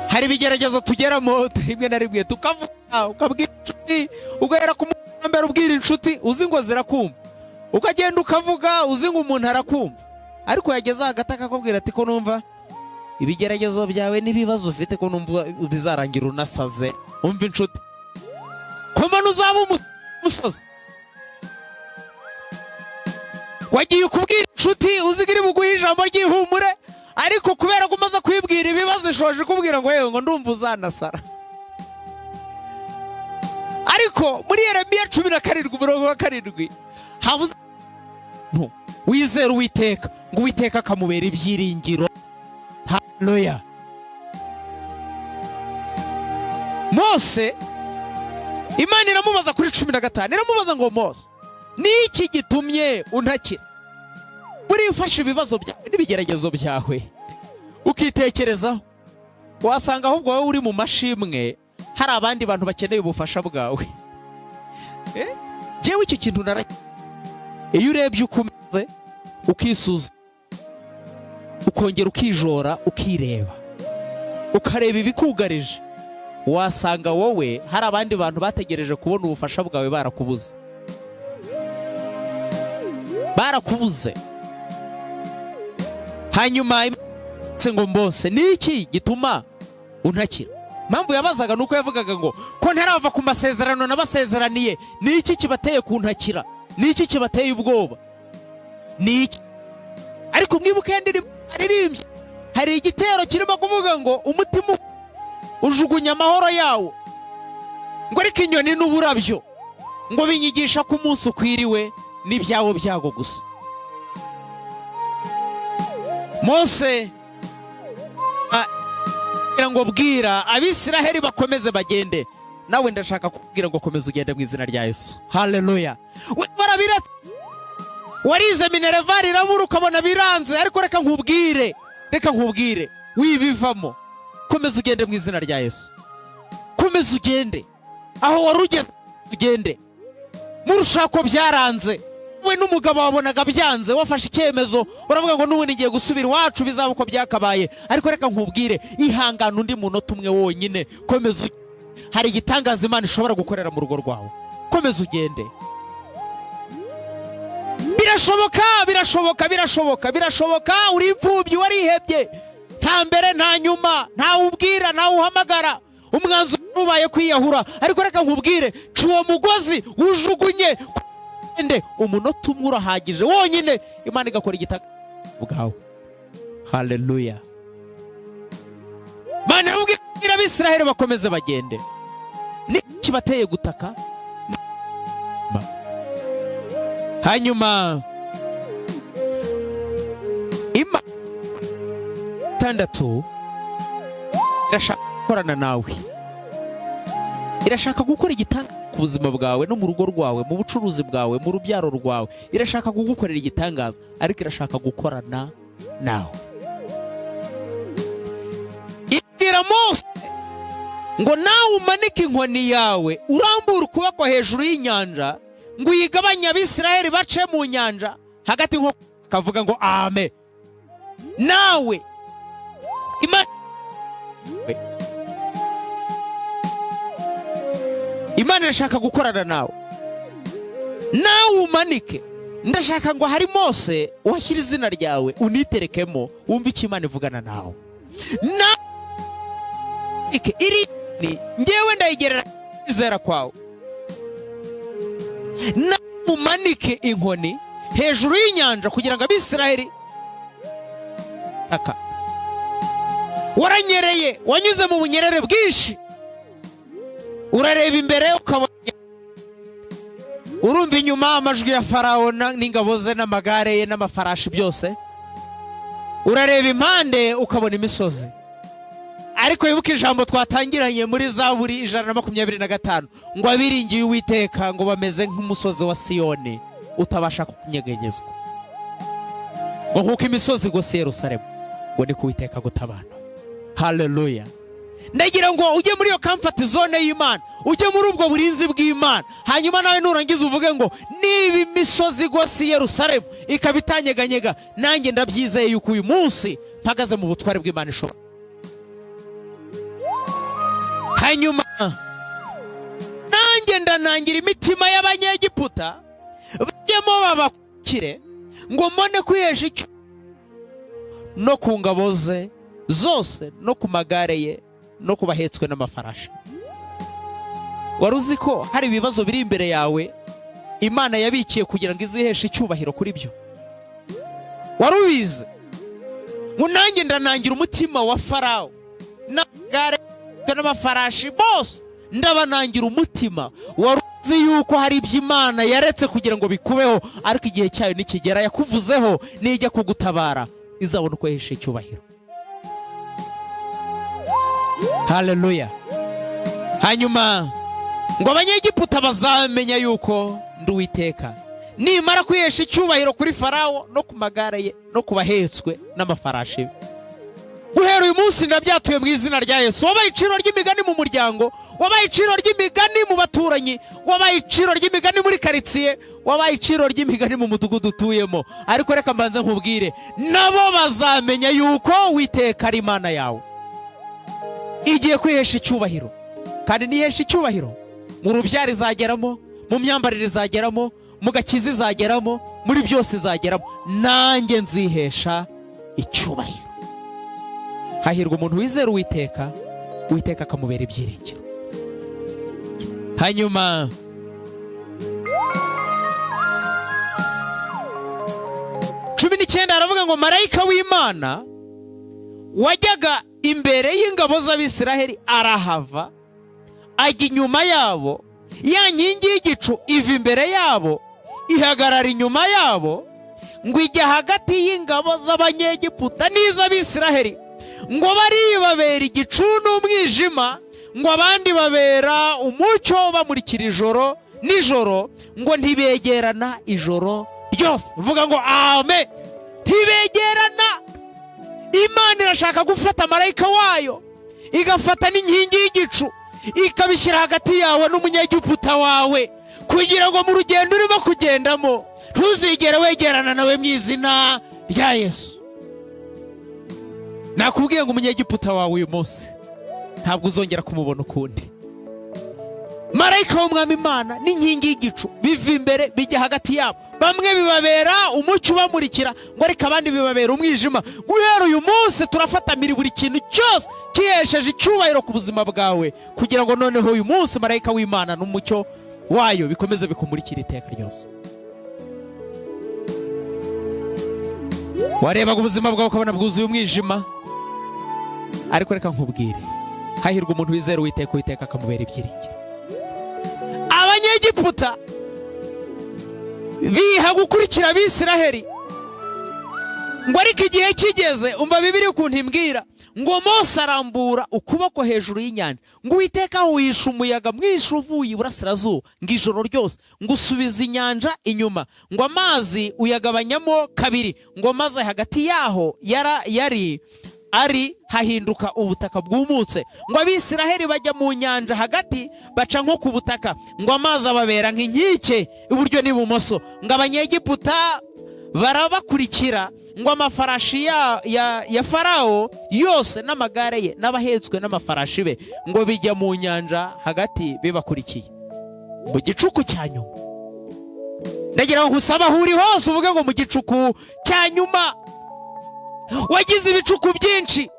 Hari ibigeragezo tugeramo rimwe na rimwe tukavuga, ukabwira inshuti, ugahera ku muntu wa mbere ubwira inshuti uzi ngo zirakumva, ukagenda ukavuga uzi ngo umuntu arakumva, ariko yageze hagati akakubwira ati: "Ko numva ibigeragezo byawe n'ibibazo ufite, ko numva bizarangira unasaze?" Umva inshuti, ko mbona uzaba umusozi. Wagiye ukubwira inshuti uzi ko iri buguhe ijambo ry'ihumure, ariko kubera ko umaze kwibwira ibibazo, ishoje ikubwira ngo: "Yewe," ngo, "ndumva uzanasara." Ariko muri Yeremiya 17 umurongo wa 7 habuze wizera Uwiteka, ngo Uwiteka akamubera ibyiringiro. Haleluya! Mose, Imana iramubaza kuri 15, iramubaza ngo: "Mose, ni iki gitumye untakira?" Buriya ufashe ibibazo byawe n'ibigeragezo byawe ukitekerezaho, wasanga ahubwo wowe uri mu mashimwe, hari abandi bantu bakeneye ubufasha bwawe. Jyewe icyo kintu nara, iyo urebye uko umeze, ukisuzuma, ukongera ukijora, ukireba, ukareba ibikugarije, wasanga wowe hari abandi bantu bategereje kubona ubufasha bwawe, barakubuze, barakubuze. Hanyuma ngo: "Mbose, ni iki gituma untakira?" Impamvu yabazaga ni uko yavugaga ngo: "Ko ntarava ku masezerano nabasezeraniye, ni iki kibateye kuntakira? Ni iki kibateye ubwoba? Ni iki?" Ariko mwibuke indirimbo aririmbye, hari igitero kirimo kuvuga ngo umutima ujugunya amahoro yawo, ngo ariko inyoni n'uburabyo ngo binyigisha ko umunsi ukwiriwe n'ibyawo byago gusa. Mose agira ngo: "Bwira Abisiraheli bakomeze bagende." Nawe ndashaka kukubwira ngo komeza ugende mu izina rya Yesu. Haleluya! We barabiretse, warize minerval irabura, ukabona biranze, ariko reka nkubwire. Reka nkubwire, wibivamo, komeza ugende mu izina rya Yesu. Komeza ugende aho wari ugeze, ugende mu rushako. Byaranze, we n'umugabo wabonaga byanze, wafashe icyemezo uravuga ngo n'ubundi ngiye gusubira iwacu, bizaba uko byakabaye. Ariko reka nkubwire, ihangane undi munota umwe wonyine, komeza. Hari igitangaza Imana ishobora gukorera mu rugo rwawe. Komeza ugende, birashoboka, birashoboka, birashoboka, birashoboka. Uri imfubyi, warihebye, nta mbere nta nyuma, ntawe ubwira, ntawe uhamagara, umwanzuro ubaye kwiyahura. Ariko reka nkubwire, ca uwo mugozi wujugunye ende. Umunota umwe urahagije wonyine, Imana igakora igitaka bwawe. Haleluya! Imana irabwira Abisiraheli bakomeze bagende. Niki bateye gutaka? Hanyuma Imana 6 irashaka gukorana nawe, irashaka gukora igitangaza ku buzima bwawe no mu rugo rwawe, mu bucuruzi bwawe, mu rubyaro rwawe. Irashaka kugukorera igitangaza, ariko irashaka gukorana nawe. Ibwira Mose ngo nawe umanike inkoni yawe, urambure ukuboko hejuru y'inyanja, ngo uyigabanye, Abisirayeli bace mu nyanja hagati, nko kavuga ngo ame. Nawe Imana irashaka gukorana nawe. Nawe umanike, ndashaka ngo hari Mose uhashyire izina ryawe, uniterekemo, wumve icyo Imana ivugana nawe. Nawe iri ni ngewe ndayigerera kwizera kwawe. Nawe umanike inkoni hejuru y'inyanja kugira ngo Abisiraheli aka waranyereye, wanyuze mu bunyerere bwinshi, urareba imbere ukabona, urumva inyuma amajwi ya Farawo n'ingabo ze n'amagare ye n'amafarashi byose, urareba impande ukabona imisozi. Ariko wibuke ijambo twatangiranye muri Zaburi 125, ngo abiringiye Uwiteka ngo bameze nk'umusozi wa Siyoni utabasha kunyeganyezwa, ngo kuko imisozi igose Yerusalemu, ngo ni ku Uwiteka gutabana. Haleluya! Ndagira ngo ujye muri iyo comfort zone y'Imana, ujye muri ubwo burinzi bw'Imana, hanyuma nawe nurangiza uvuge ngo niba imisozi igose Yerusalemu ikaba itanyeganyega, nanjye ndabyizeye yuko uyu munsi mpagaze mu butware bw'Imana ishobora. Hanyuma nanjye ndanangira imitima y'Abanyegiputa, bajyemo babakire, ngo mbone kwihesha icyo no ku ngabo ze zose no ku magare ye no ku bahetswe n'amafarashi. Wari uzi ko hari ibibazo biri imbere yawe Imana yabikiye kugira ngo iziheshe icyubahiro kuri byo? Wari ubizi? Ngo nanjye ndanangira umutima wa Farawo n'amagare n'amafarashi bose, ndabanangira umutima. Wari uzi yuko hari ibyo Imana yaretse kugira ngo bikubeho, ariko igihe cyayo nikigera yakuvuzeho, nijya kugutabara izabona uko yihesha icyubahiro? Haleluya! Hanyuma ngo Abanyegiputa bazamenya yuko ndi Uwiteka, nimara kwihesha icyubahiro kuri Farawo no ku magare ye no ku bahetswe n'amafarashi be. Guhera uyu munsi ndabyatuye mu izina rya Yesu. Wabaye iciro ry'imigani mu muryango, wabaye iciro ry'imigani mu baturanyi, wabaye iciro ry'imigani muri karitsiye, wabaye iciro ry'imigani mu mudugudu utuyemo. Ariko reka mbanze nkubwire, nabo bazamenya yuko Uwiteka ari Imana yawe. Igiye kwihesha icyubahiro, kandi nihesha icyubahiro mu rubyaro izageramo, mu myambarire izageramo, mu gakiza izageramo, muri byose izageramo. Nanjye nzihesha icyubahiro. Hahirwa umuntu wizera Uwiteka, Uwiteka akamubera ibyiringiro. Hanyuma 19 aravuga ngo marayika w'Imana wajyaga imbere y'ingabo z'Abisiraheli arahava ajya inyuma yabo, ya nkingi y'igicu iva imbere yabo ihagarara inyuma yabo, ngo ijya hagati y'ingabo z'Abanyegiputa n'iz'Abisiraheli, ngo baribabera igicu n'umwijima, ngo abandi babera umucyo bamurikira ijoro nijoro, ngo ntibegerana ijoro ryose. Vuga ngo amen. Ntibegerana. Imana irashaka gufata marayika wayo, igafata n'inkingi y'igicu, ikabishyira hagati yawe n'umunyegiputa wawe, kugira ngo mu rugendo urimo kugendamo ntuzigere wegerana nawe, mu izina rya Yesu. Nakubwiye ngo umunyegiputa wawe uyu munsi ntabwo uzongera kumubona ukundi. Marayika w'Umwami Imana n'inkingi y'igicu biva imbere, bijya hagati yabo. Bamwe bibabera umucyo ubamurikira, ngo ariko abandi bibabera umwijima. Guhera uyu munsi turafatamira buri kintu cyose kihesheje icyubahiro ku buzima bwawe, kugira ngo noneho uyu munsi marayika w'Imana n'umucyo wayo bikomeze bikumurikira iteka ryose. Warebaga ubuzima bwawe ukabona bwuzuye umwijima, ariko reka nkubwire: hahirwa umuntu wizera Uwiteka, Uwiteka akamubera ibyiringiro. Abanyegiputa biha gukurikira Abisiraheli, ngo ariko igihe kigeze, umva Bibiri ukuntu imbwira ngo Mose arambura ukuboko hejuru y'inyanja, ngo Uwiteka wishe umuyaga mwinshi uvuye iburasirazuba, ngo ijoro ryose, ngo usubize inyanja inyuma, ngo amazi uyagabanyamo kabiri, ngo maze hagati yaho yari ari hahinduka ubutaka bwumutse, ngo Abisiraheli bajya mu nyanja hagati, baca nko ku butaka, ngo amazi ababera nk'inkike iburyo n'ibumoso, ngo Abanyegiputa barabakurikira, ngo amafarashi ya Farawo yose n'amagare ye n'abahetswe n'amafarashi be ngo bijya mu nyanja hagati bibakurikiye. Mu gicuku cya nyuma, ndagira ngo nkusabe aho uri hose uvuge ngo: "Mu gicuku cya nyuma." Wagize ibicuku byinshi,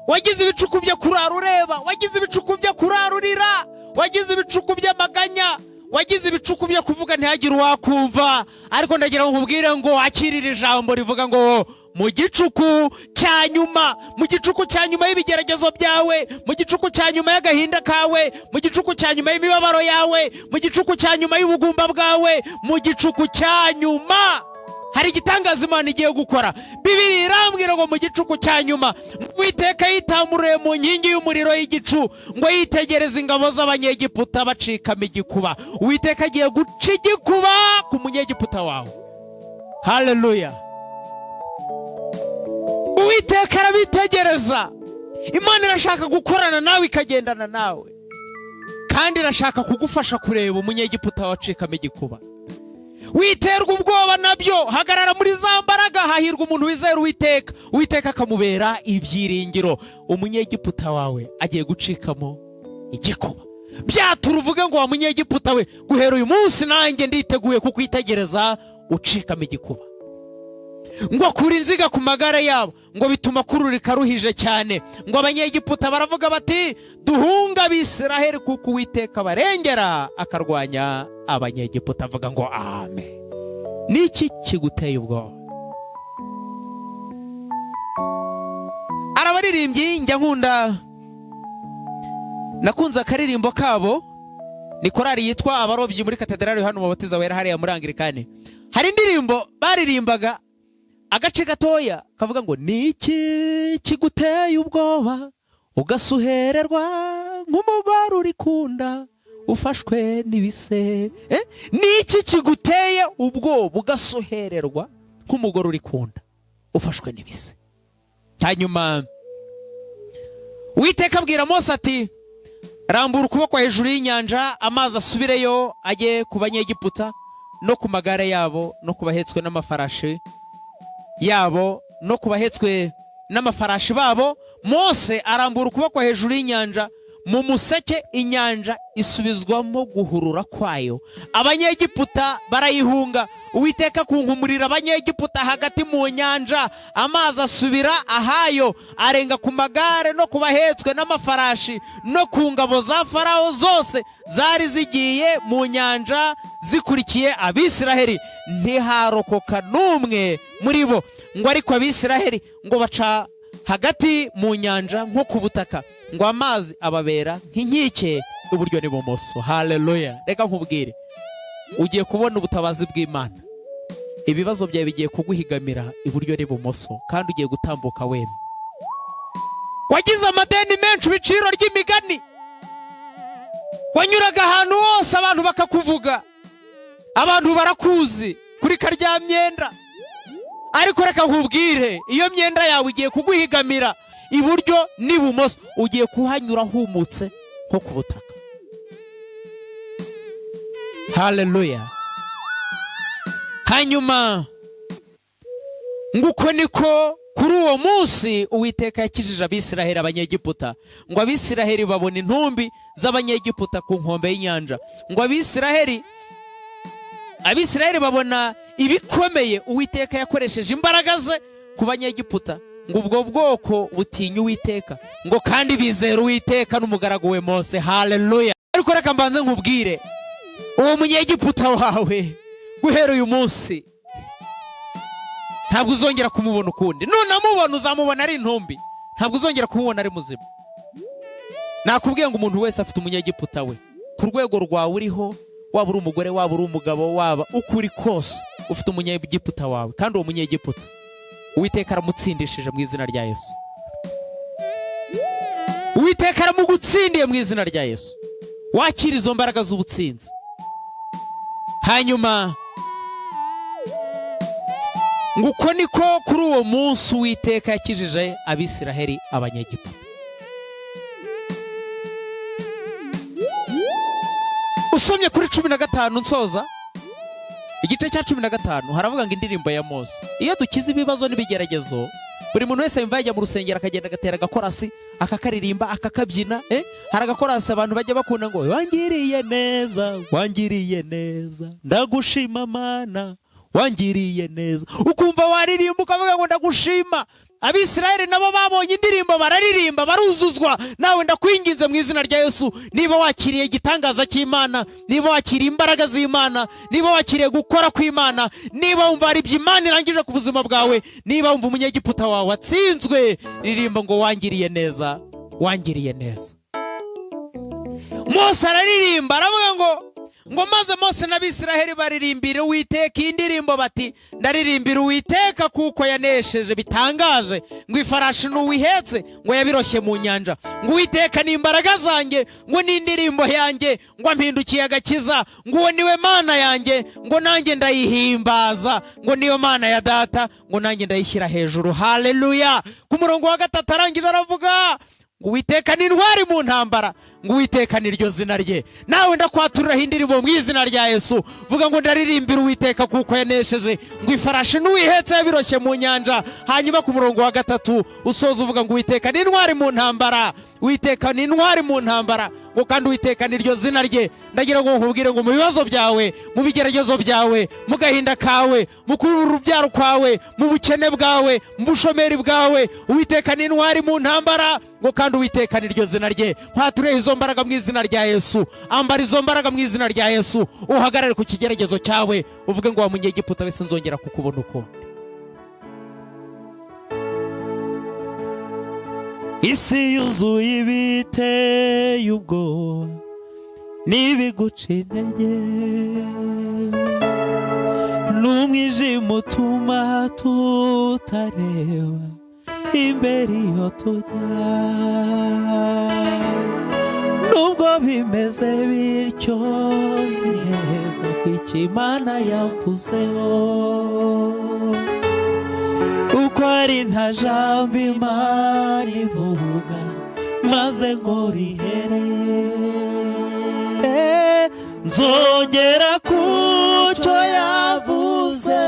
wagize ibicuku byo kurara ureba, wagize ibicuku byo kurara urira, wagize ibicuku by'amaganya, wagize ibicuku byo kuvuga ntihagire uwakumva, ariko ndagira ngo nkubwire ngo wakirire ijambo rivuga ngo: mu gicuku cya nyuma, mu gicuku cya nyuma y'ibigeragezo byawe, mu gicuku cya nyuma y'agahinda kawe, mu gicuku cya nyuma y'imibabaro yawe, mu gicuku cya nyuma y'ubugumba bwawe, mu gicuku cya nyuma hari igitangaza Imana igiye gukora. Bibiri irambwira ngo mu gicuku cya nyuma Uwiteka yitamuriye mu nkingi y'umuriro y'igicu, ngo yitegereze ingabo z'Abanyegiputa bacikamo igikuba. Uwiteka agiye guca igikuba ku munyegiputa wawe. Haleluya! Uwiteka arabitegereza. Imana irashaka gukorana nawe, ikagendana nawe, kandi irashaka kugufasha kureba umunyegiputa wacikamo igikuba. Witerwa ubwoba nabyo, hagarara muri za mbaraga. Hahirwa umuntu wizera Uwiteka, Uwiteka akamubera ibyiringiro. Umunyegiputa wawe agiye gucikamo igikuba. Byatura uvuge ngo: "Wa munyegiputa we, guhera uyu munsi nanjye nditeguye kukwitegereza ucikamo igikuba." Ngo akura inziga ku magare yabo, ngo bituma kururika ruhije cyane, ngo Abanyegiputa baravuga bati: "Duhunga Abisiraheli, kuko Uwiteka barengera akarwanya Abanyegiputa." Avuga ngo amen. Niki kiguteye ubwoba? Arabaririmbyi njya nkunda, nakunze akaririmbo kabo, ni korali yitwa Abarobyi muri Katedrali hano mu Batiza Wera hariya muri Anglikani. Hari indirimbo baririmbaga, agace gatoya kavuga ngo: "Niki kiguteye ubwoba, ugasuhererwa nk'umugore uri kunda ufashwe n'ibise?" Eh? Niki kiguteye ubwoba, ugasuhererwa nk'umugore uri kunda ufashwe n'ibise? Hanyuma Uwiteka abwira Mose ati: "Rambura ukuboko hejuru y'inyanja, amazi asubireyo ajye ku Banyegiputa no ku magare yabo no ku bahetswe n'amafarashi yabo no ku bahetswe n'amafarashi babo." Mose arambura ukuboko hejuru y'inyanja mu museke, inyanja isubizwamo guhurura kwayo, Abanyegiputa barayihunga. Uwiteka akunkumurira Abanyegiputa hagati mu nyanja, amazi asubira ahayo, arenga ku magare no ku bahetswe n'amafarashi no ku ngabo za Farawo zose zari zigiye mu nyanja zikurikiye Abisiraheli, ntiharokoka n'umwe muri bo. Ngo ariko Abisiraheli ngo baca hagati mu nyanja nko ku butaka, ngo amazi ababera nk'inkike iburyo n'ibumoso. Haleluya! Reka nkubwire, ugiye kubona ubutabazi bw'Imana. Ibibazo byawe bigiye kuguhigamira iburyo n'ibumoso, kandi ugiye gutambuka wemye. Wagize amadeni menshi, ibiciro ry'imigani, wanyuraga ahantu hose abantu bakakuvuga, abantu barakuzi kuri karya myenda. Ariko reka nkubwire, iyo myenda yawe igiye kuguhigamira iburyo n'ibumoso, ugiye kuhanyura humutse nko ku butaka. Haleluya! Hanyuma ngo uko niko kuri uwo munsi Uwiteka yakijije Abisiraheli Abanyegiputa, ngo Abisiraheli babona intumbi z'Abanyegiputa ku nkombe y'inyanja, ngo Abisiraheli babona ibikomeye Uwiteka yakoresheje imbaraga ze ku Banyegiputa, ngo ubwo bwoko butinya Uwiteka, ngo kandi bizera Uwiteka n'umugaragu we Mose. Haleluya! Ariko reka mbanze nkubwire, uwo Munyegiputa wawe guhera uyu munsi ntabwo uzongera kumubona ukundi. Nunamubona, uzamubona ari intumbi, ntabwo uzongera kumubona ari muzima. Nakubwiye ngo umuntu wese afite Umunyegiputa we. Ku rwego rwawe uriho, waba uri umugore, waba uri umugabo, waba uko uri kose, ufite Umunyegiputa wawe, kandi uwo Munyegiputa Uwiteka aramutsindishije mu izina rya Yesu. Uwiteka aramugutsindiye mu izina rya Yesu. Wakira izo mbaraga z'ubutsinzi. Hanyuma ngo uko niko kuri uwo munsi Uwiteka yakijije Abisiraheli Abanyegiputa. Usomye kuri 15, nsoza, igice cya 15, haravuga ngo indirimbo ya Mose. Iyo dukize ibibazo n'ibigeragezo, buri muntu wese yumva yajya mu rusengero, akagenda agatera agakorasi, akakaririmba, akakabyina. Hari agakorasi abantu bajya bakunda ngo: "Wangiriye neza, wangiriye neza, ndagushima Mana, wangiriye neza." Ukumva waririmba, ukavuga ngo ndagushima. Abisirayeli nabo babonye indirimbo, bararirimba, baruzuzwa. Nawe ndakwinginze mu izina rya Yesu, niba wakiriye igitangaza cy'Imana, niba wakiriye imbaraga z'Imana, niba wakiriye gukora kw'Imana, niba wumva hari ibyo Imana irangije ku buzima bwawe, niba wumva Umunyegiputa wawe watsinzwe, ririmba ngo wangiriye neza, wangiriye neza. Mose araririmba, aravuga ngo maze Mose n'Abisiraheli baririmbira Uwiteka iyi ndirimbo bati: "Ndaririmbira Uwiteka kuko yanesheje bitangaje, ngo ifarashi n'uwihetse ngo yabiroshye mu nyanja, ngo Uwiteka ni imbaraga zanjye, ngo ni indirimbo yanjye, ngo ampindukiye agakiza, ngo uwo niwe Mana yanjye, ngo nanjye ndayihimbaza, ngo niyo Mana ya data, ngo nanjye ndayishyira hejuru." Haleluya! Ku murongo wa 3 arangije aravuga ngo Uwiteka ni intwari mu ntambara, ngo Uwiteka ni ryo zina rye. Nawe ndakwaturiraho indirimbo mu izina rya Yesu. Vuga ngo ndaririmbira Uwiteka kuko yanesheje, ngo ifarashi n'uwihetse yabiroshye mu nyanja. Hanyuma ku murongo wa 3 usoza uvuga ngo Uwiteka ni intwari mu ntambara, Uwiteka ni intwari mu ntambara, ngo kandi Uwiteka ni ryo zina rye. Ndagira ngo nkubwire ngo mu bibazo byawe, mu bigeragezo byawe, mu gahinda kawe, mu kubura urubyaro kwawe, mu bukene bwawe, mu bushomeri bwawe, Uwiteka ni intwari mu ntambara, ngo kandi Uwiteka ni ryo zina rye. Nkwaturire izo mbaraga mu izina rya Yesu. Ambara izo mbaraga mu izina rya Yesu, uhagarare ku kigeragezo cyawe, uvuge ngo wa Munyegiputa wese, nzongera kukubona ukundi. Isi yuzuye ibiteye ubwoba n'ibiguca intege, n'umwijima utuma tutareba imbere iyo tujya. Nubwo bimeze bityo, nzi neza ko icyo Imana yavuzeho, uko ari nta jambo Imana ivuga maze ngo rihere. Nzongera ku cyo yavuze,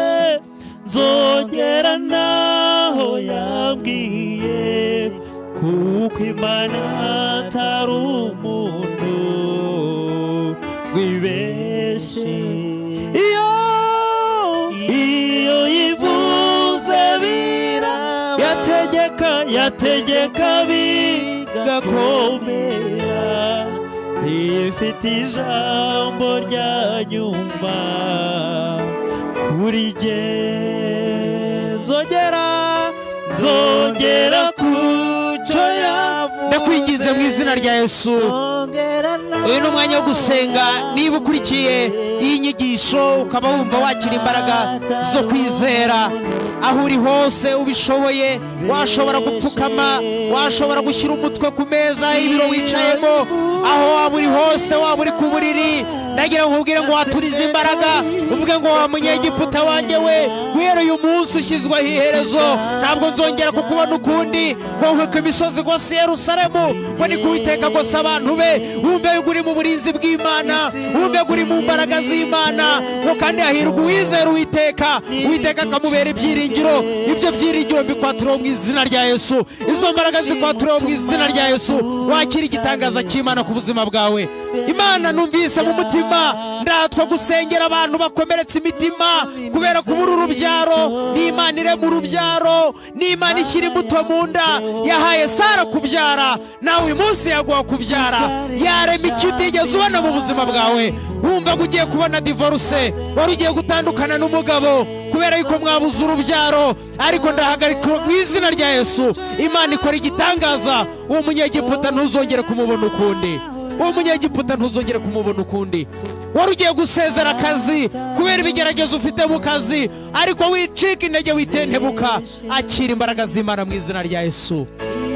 nzongera naho yambwiye, kuko Imana atari umuntu wibeshye. Iyo yivuze bira, yategeka, yategeka bigakomera, ifite ijambo rya nyuma kuri jye. Nzongera, nzongera ku cyo yavuze. Ndakwinginze mu izina rya Yesu, uyu ni umwanya wo gusenga. Niba ukurikiye iyi nyigisho, ukaba wumva wakira imbaraga zo kwizera, aho uri hose ubishoboye. Washobora gupfukama, washobora gushyira umutwe ku meza y'ibiro wicayemo, aho waba uri hose, waba uri ku buriri, ndagira ngo nkubwire ngo waturize imbaraga, uvuge ngo: "Wa Munyegiputa wanjye we, guhera uyu munsi ushyizweho iherezo. Ntabwo nzongera kukubona ukundi." Ngo nkuko imisozi igose Yerusalemu, ngo ni kuwiteka agose abantu be. Wumve yuko uri mu burinzi bw'Imana, wumve ko uri mu mbaraga z'Imana. Ngo kandi hahirwa uwizera Uwiteka, Uwiteka akamubera ibyiringiro. Ibyo byiringiro mbikwaturaho mu izina rya Yesu. Izo mbaraga zikwaturaho mu izina rya Yesu. Wakira igitangaza cy'Imana ku buzima bwawe. Imana, numvise mu mutima ndatwa gusengera abantu bakomeretse imitima kubera kubura urubyaro. Ni Imana irema urubyaro, ni Imana ishyira imbuto mu nda. Yahaye Sara kubyara, nawe uyu munsi yaguha kubyara. Yarema icyo utigeze ubona mu buzima bwawe. Wumva ko ugiye kubona divorce, wari ugiye gutandukana n'umugabo kubera yuko mwabuze urubyaro, ariko ndahagarika mu izina rya Yesu. Imana ikora igitangaza. Uwo Munyegiputa ntuzongere kumubona ukundi, uwo Munyegiputa ntuzongere kumubona ukundi. Wari ugiye gusezera akazi kubera ibigeragezo ufite mu kazi, ariko wicika intege, witentebuka, akira imbaraga z'Imana mu izina rya Yesu.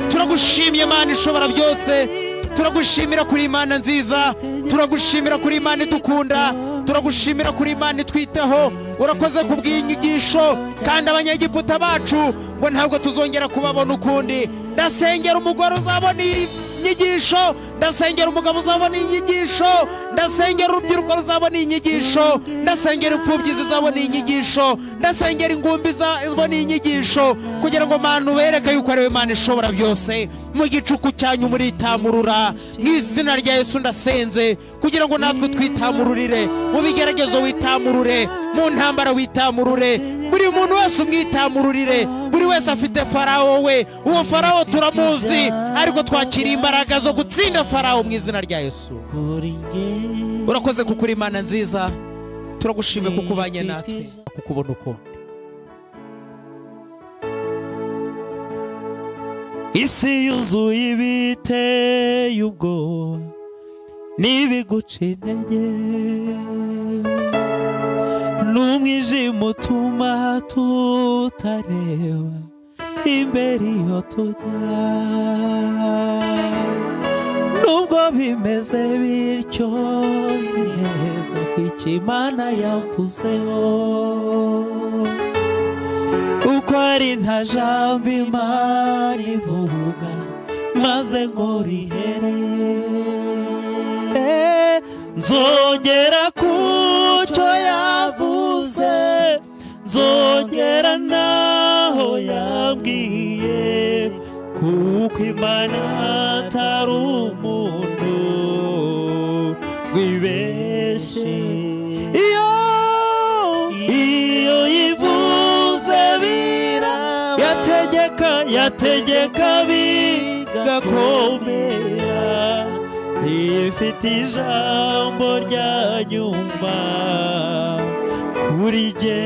Turagushimye, Imana ishobora byose. Turagushimira kuri Imana nziza, turagushimira kuri Imana idukunda, turagushimira kuri Imana itwitaho. Urakoze ku bw'inyigisho, kandi Abanyegiputa bacu ngo ntabwo tuzongera kubabona ukundi. Ndasengera umugore uzabona iyi nyigisho, ndasengera umugabo uzabona iyi nyigisho, ndasengera urubyiruko ruzabona iyi nyigisho, ndasengera imfubyi zizabona iyi nyigisho, ndasengera ingumbi zizabona iyi nyigisho, kugira ngo Mana ubereke yuko ari we Mana ishobora byose. Mu gicuku cyanyu muritamurura. Mu izina rya Yesu ndasenze kugira ngo natwe twitamururire. Mu bigeragezo witamurure, mu ntambara witamurure, buri muntu wese umwitamururire. Buri wese afite Farawo we. Uwo Farawo turamuzi, ariko twakiriye imbaraga zo gutsinda Farawo mu izina rya Yesu. Kuri njye. Urakoze kuko uri Imana nziza. Turagushimiye kuko ubanye natwe, kukubona ukundi. Isi yuzuye ibiteye ubwoba n'ibiguca intege, n'umwijima utuma tutareba imbere iyo tujya. Nubwo bimeze bityo, nzi neza ko icyo Imana yavuzeho uko ari nta jambo Imana ivuga maze ngo rihere. Nzongera ku cyo yavuze, nzongera naho yambwiye, kuko Imana atari umuntu wibeshye. Iyo yivuze bira yategeka, yategeka bigakomera. Ifite ijambo rya nyuma kuri jye.